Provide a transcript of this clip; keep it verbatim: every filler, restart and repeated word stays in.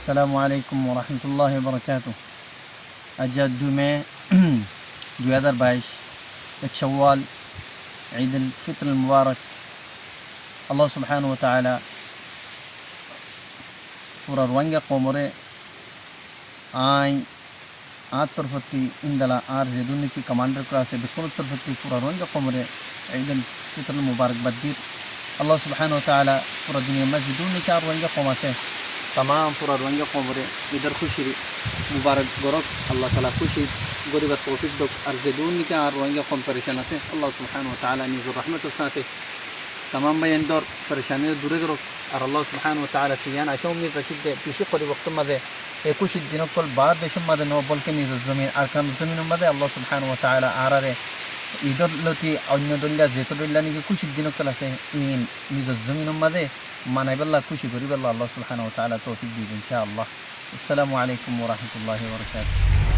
Assalamu alaikum wa rahmatullahi wa barakatuh. Aijja dui me dui házar baic, ek Shawwal, Eid al-Fitr al-Mubarak. Allah subhanahu wa ta'ala fura Ruáingga koumoré aññí añár torfótti índila añár zedún niki komandar kura asé, bekkúnor torfótti fura Ruáingga koumoré Eid al-Fitr al-Mubarak bad dir. Allah subhanahu wa ta'ala fura duniyar mazé zedún niki añár Ruáingga koum asé, tamam fura Ruáingga koumoré Eidor kúcir mubarak gorók. Allah ta'ala kúci goríbar toufik douk. Ar zedún niki añár Ruáingga koum perecan asé, Allah subhanahu wa ta'ala nizor rahmotor sáñte tamam báiyaindor perecaniré dure gorók. Ar Allah subhanahu wa ta'ala te yián acá ummid rakídde bicí korib woktór mazé, e kúcir din ókkol baár decór mazé no, bolke nizor zomin Arkanor zominor mazé Allah subhanahu wa ta'ala añáráre Eidor loti oinno dóilla, zeto dóilla niki kúcir din ókkol asé, iín nizor zominor mazé manaibálla, kúci goríbálla Allah subhanahu wa ta'ala toufik diyé, inca Allah. Assalamu alaikum wa rahmatullahi wa barakatuh.